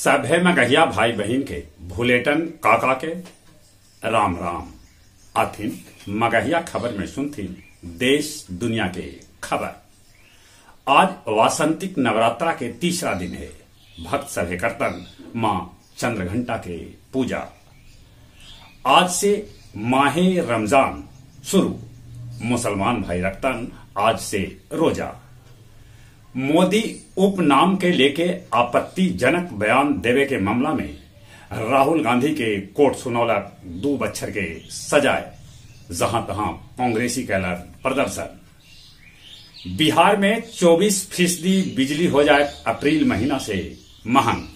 सभे मगहिया भाई बहिन के भुलेटन काका के राम राम। आथिन मगहिया खबर में सुनथिन देश दुनिया के खबर। आज वासंतिक नवरात्रा के तीसरा दिन है। भक्त सभे करतन मां चंद्रघंटा के पूजा। आज से माहे रमजान शुरू। मुसलमान भाई रखतन आज से रोजा। मोदी उपनाम के लेके आपत्तिजनक बयान देवे के मामला में राहुल गांधी के कोर्ट सुनौलक 2 बच्छर के सजाए। जहां तहां कांग्रेसी कैलर प्रदर्शन। बिहार में 24% बिजली हो जाए अप्रैल महीना से महंग।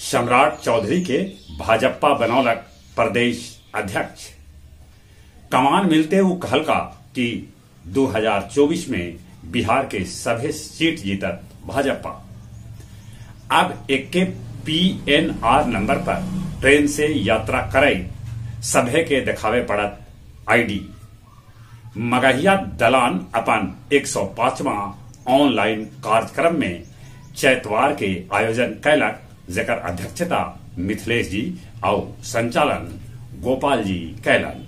सम्राट चौधरी के भाजपा बनौलक प्रदेश अध्यक्ष। कमान मिलते वो कहलका कि 2024 में बिहार के सभी सीट जीतत भाजपा। अब एक के PNR number पर ट्रेन से यात्रा कराई सभे के दिखावे पड़त ID। मगहिया दलान अपन 105वां ऑनलाइन कार्यक्रम में चैतवार के आयोजन कैलक, जेकर अध्यक्षता मिथिलेश जी और संचालन गोपाल जी कैलन।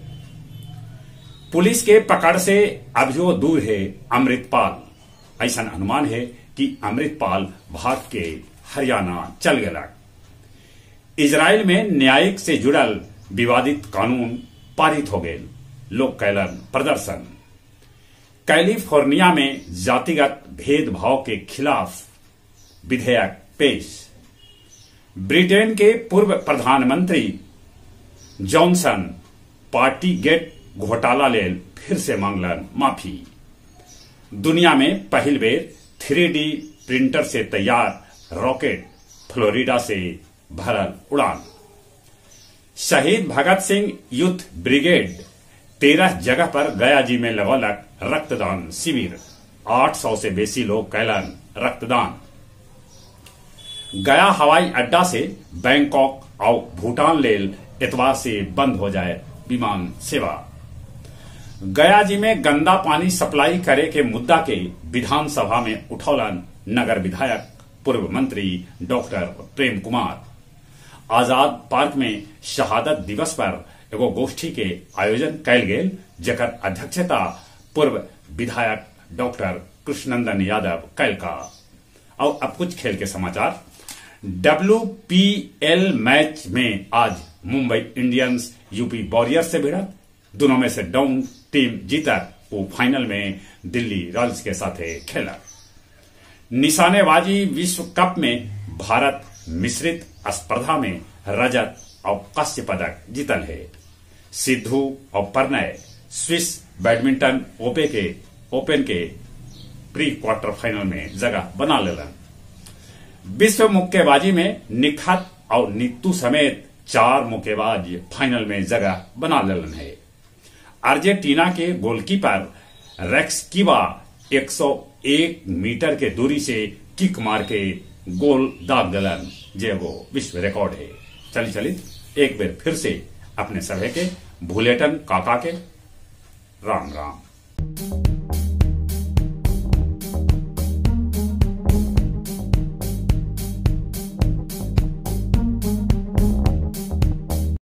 पुलिस के पकड़ से अभियो दूर है अमृतपाल। ऐसा अनुमान है कि अमृतपाल भाग के हरियाणा चल गया। इजराइल में न्यायिक से जुड़ल विवादित कानून पारित हो गए। लोग कैलन प्रदर्शन। कैलिफोर्निया में जातिगत भेदभाव के खिलाफ विधेयक पेश। ब्रिटेन के पूर्व प्रधानमंत्री जॉनसन पार्टी गेट घोटाला लेल फिर से मांगलन माफी। दुनिया में पहल बेर 3D printer से तैयार रॉकेट फ्लोरिडा से भरल उड़ान। शहीद भगत सिंह यूथ ब्रिगेड 13 जगह पर गया जी में लगौलक रक्तदान शिविर। 800 से बेसी लोग कैलन रक्तदान। गया हवाई अड्डा से बैंकॉक और भूटान लेल एतवार से बंद हो जाए विमान सेवा। गया जी में गंदा पानी सप्लाई करे के मुद्दा के विधानसभा में उठौलन नगर विधायक पूर्व मंत्री डॉक्टर प्रेम कुमार। आजाद पार्क में शहादत दिवस पर एगो गोष्ठी के आयोजन कैल गेल, जकर अध्यक्षता पूर्व विधायक डॉक्टर कृष्णनंदन यादव कैलका। और अब कुछ खेल के समाचार। WPL match में आज मुंबई इंडियंस यूपी वॉरियर्स से भिड़त। दोनों में से डाउन टीम जीतत वो फाइनल में दिल्ली रॉयल्स के साथ खेला। निशानेबाजी विश्व कप में भारत मिश्रित स्पर्धा में रजत और कांस्य पदक जीतल है। सिद्धू और प्रणय स्विस बैडमिंटन ओपन के प्री क्वार्टर फाइनल में जगह बना लेलन। विश्व मुक्केबाजी में निखत और नीतू समेत 4 मुक्केबाज फाइनल में जगह बना लेलन है। अर्जेंटीना के गोलकीपर रेक्स कीवा 101 मीटर के दूरी से किक मार के गोल दाग दलन, जे वो विश्व रिकॉर्ड है। चली चली एक बार फिर से अपने सभे के भुलेटन काका के राम राम।